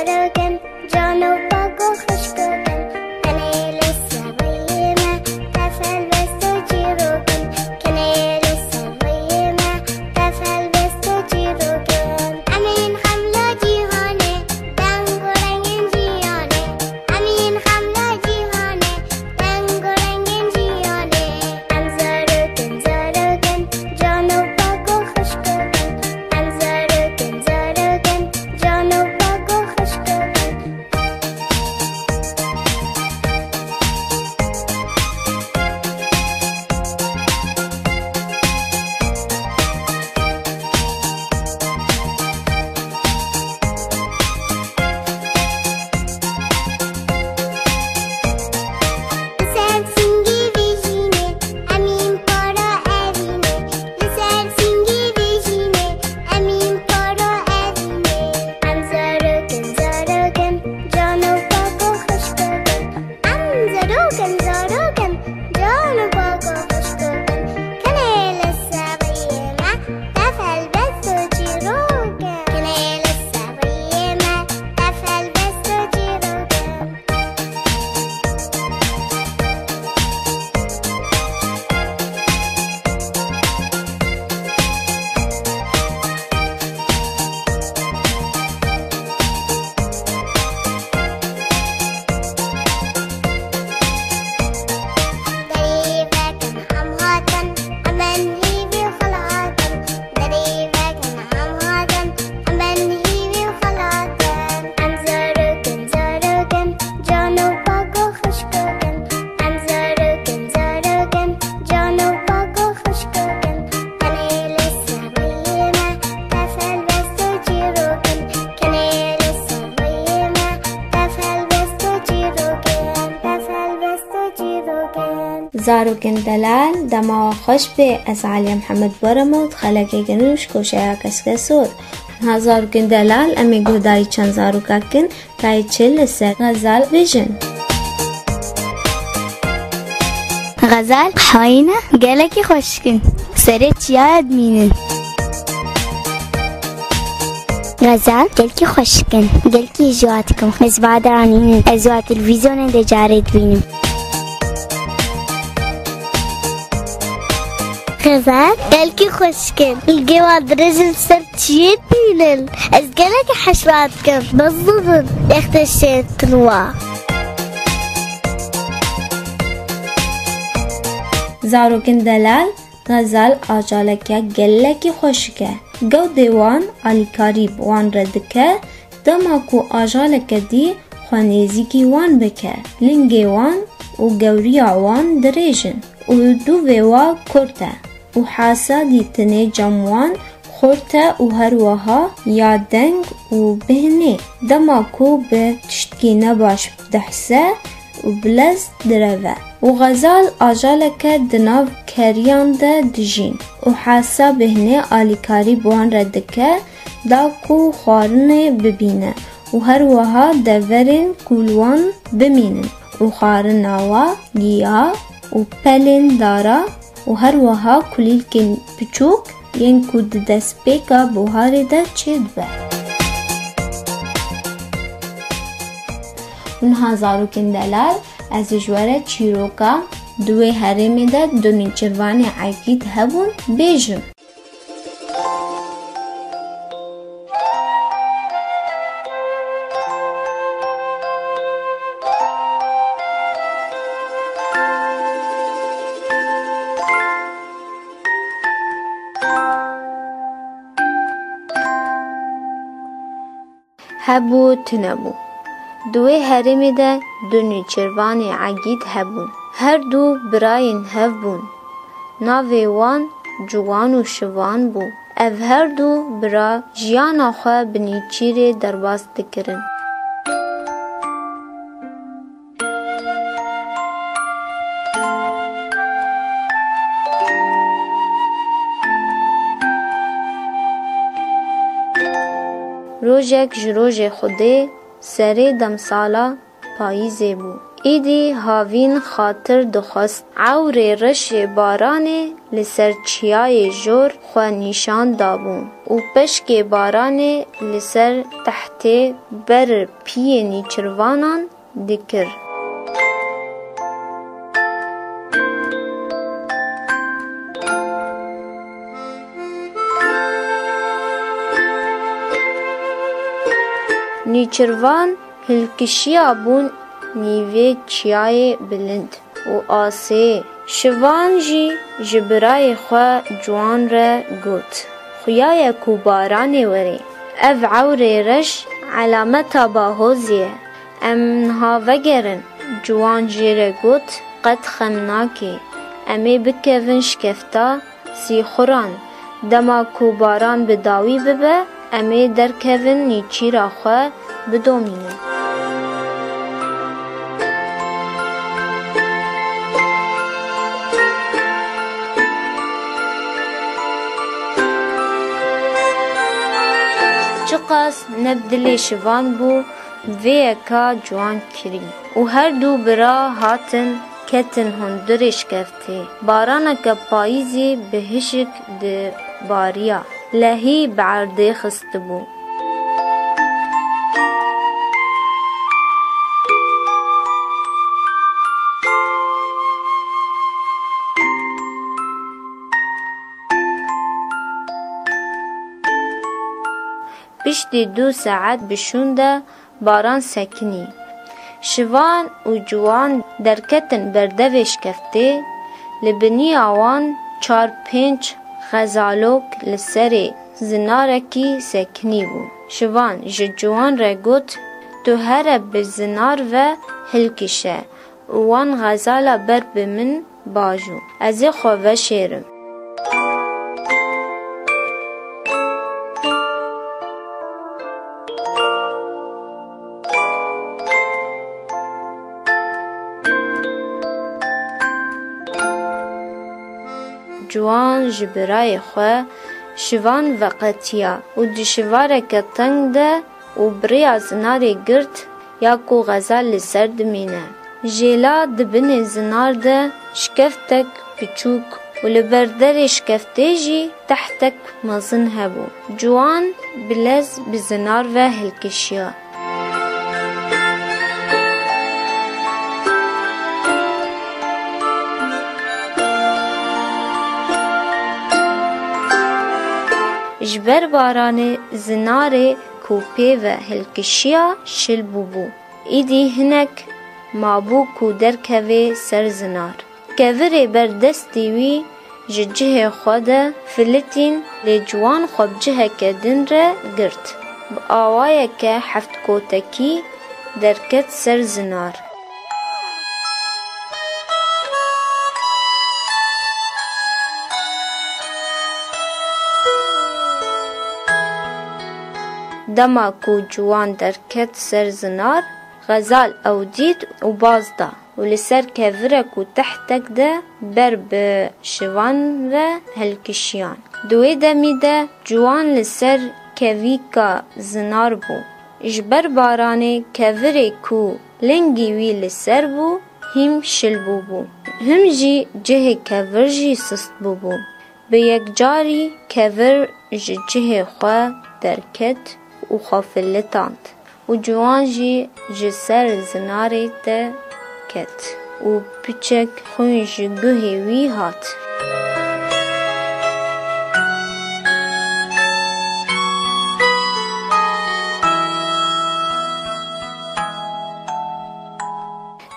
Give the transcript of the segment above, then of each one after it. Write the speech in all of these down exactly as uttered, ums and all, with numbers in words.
Rokin, can û pak û xişk û kin, tenê li ser riyê me, tef helbest û çîrok in. Kenê li ser riyê me, tef helbest û çîrok in. Em ên xem li cîhanê, deng û rengên jiyanê. Em ên xem li cîhanê, deng û rengên jiyanê. Em zarok in, zarok in, can û pak û xişk û kin. Em zarok in, zarok in, can û pak û xişk û kin. Li ser singê vê jînê, em ên para evînê. Li ser singê vê jînê, em ên para evînê. Em zarok in, zarok in, can û pak û xişk û kin. Em zarok in, zarok in, can û pak û xişk û kin. Kenê li ser riyê me, tef helbest û çîrok in. Kenê li ser riyê me, tef helbest û çîrok in. Derî vekin, em hatin, em bên hîvî xwe hatin. Derî vekin, em hatin, em bên hîvî xwe hatin. Em zarok in, zarok in, can û pak û xişk û kin. Em zarok in, zarok in, can û pak û xişk û kin. Tenê li ser riyê me, tef helbest û çîrok in. Kenê li ser riyê me, tef helbest û çîrok in. Tef helbest û çîrok in. Zarokên delal, dema we xweş be, ez Aliye Mihemed Borem û di xelekê gel û ji koşeya Keske Sor. Niha zarokên delal, em ê guhdarî çend zaroka kin, ka yê çi li ser xezal bêjin. Xezal, hayîne, gelekî xweşik in. Serê çiyaya dimînin. Xezal, gelkî xweşik in. Gelkî ji wa dikim. Ez wa diranînim. Ez wa televîzyonê de carê dibînim. Xezal, gelkî xweşik in. Lingê wan dirêj in, ser çiyê dibînin. Ez gelekî hişra dikim. Mezin in. Yextê şêtin wa. Zarokên delal, Xezal ajaleke gelekî xweşik e. Gewdê wan alîkarî bi wan re dike, dema ku ajaleke dî xwe nêzîkî wan bike. Lingê wan û gewriya wan dirêj in û dûvê wa kurt e û hasa dîtinê cem wan xurt e û her wiha ya deng û bêhnê. Dema ku bi tiştkî nebaş dihse û bi lez direve. Û Xezal ajaleke di nav keriyan de dijîn û hesa bêhnê alîkarî bi wan re dike da ku xwarinê bibîne û her wiha deverên ku li wan bimînin û xwarina wa giya û pelên dara û her wiha kulîlkên piçûk yên ku di destpêka buharê de çêdibe. Û niha zarokên delal, ez ê ji we re çîroka di wê herêmê de du nêçîrvanê egîd hebûn bêjim. Hebû, tunebû. Di wê herêmê de du nêçîrvanê egîd hebûn. Her du birayên hev bûn. Navê wan Ciwan û Şivan bû. Ev her du bira jiyana xwe bi nêçîrê derbas dikirin. Rojek ji rojê Xwedê serê demsala payîzê bû. Îdî havîn xatir dixwest. Ewrê reşê baranê li ser çiyayê jor xwe nîşan dabû û peşkê baranê li ser tehtê ber piyê nîçirvanan dikir. Nîçirvan hilkişiya bûn nîvê çiyayê bilind û asê. Şivan jî ji birayê xwe Ciwan re got, "Xuya ye ku baranê were, ev ewrê reş elameta bahozê ye. Em niha vegerin." Ciwan jê re got, "Qet xem nake. Em ê bikevin şikefta Sîxuran. Dema ku baran bi dawî bibe, em ê derkevin nîçîra xwe bidomînin." Çiqas ne bi dilê Şivan bû, vê yeka Ciwan kirî û her du bira hatin ketin hundirê şikeftê. Baraneke payîzî bi hişik dibariya, lehî bi erdê xistibû. Piştî du saet bi şûn de baran sekinî. Şivan û Ciwan derketin berdevê şikeftê, li biniya wan çar pênc xezalok li serê zinarekî sekinî bû. Şivan ji Ciwan re got, "Tu here bi zinar ve hilkişe û wan xezala ber bi min bajû. Ez ê xwe veşêrim." Ciwan ji birayê xwe Şivan veqetiya û di şivareke teng de û bi rêya zinarê girt ya ku xezal li ser dimîne. Jêla di binê zinar de şikeftek piçûk û li ber derê şikeftê jî tehtek mezin hebû. Ciwan bi lez bi zinar ve hilkişiya. Ji ber baranê zinarê ku pê ve hilkişiya şil bûbû. Îdî hinek mabû ku derkevê ser zinar. Kevirê ber destê wî ji cihê xwe de filitîn, lê Ciwan xwe bi ciheke din re girt. Bi awayeke heftkotekî derket ser zinar. Dema ku Ciwan derket ser zinar, xezal ew dît û baz da û li ser kevire ku tehtek de ber bi Şivan ve hilkişiyan. Di wê demî de Ciwan li ser kevîka zinar bû. Ji ber baranê kevirê ku lingî wî li ser bû, hîm şil bûbû. Him jî cihê kevir jî sist bûbû. Bi yekcarî kevir ji cihê xwe derket û xwe filitand û Ciwan jî ji ser zinarê derket û piçek xwîn ji guhê wî hat.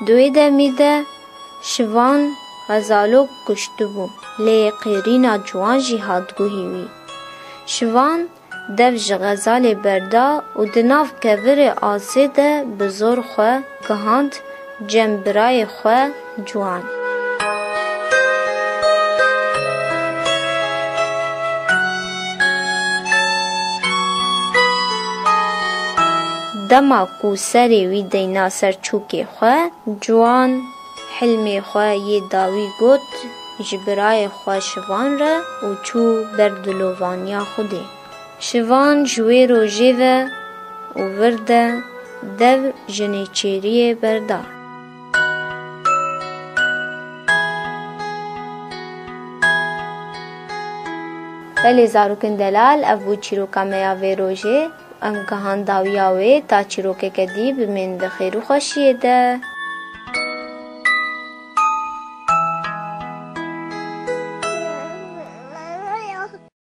Di wê demî de Şivan xezalok kuştibû, lê qêrîna Ciwan jî hat guhê wî. Şivan dev ji xezalê berda û di nav kevirê asê de bi zor xwe gihand cem birayê xwe Ciwan. Dema ku serê wî deyna ser çûkê xwe, Ciwan hilmê xwe yê dawî got ji birayê xwe Şivan re û çû ber dilovaniya Xwedê. Şivan ji wê rojê ve û vir de dev ji nêçêriyê berda. Belê zarokên delal, ev bû çîroka me ya vê rojê. Em gihan dawiya wê, ta çîrokeke dî bimîn di xêr û xweşiyê de.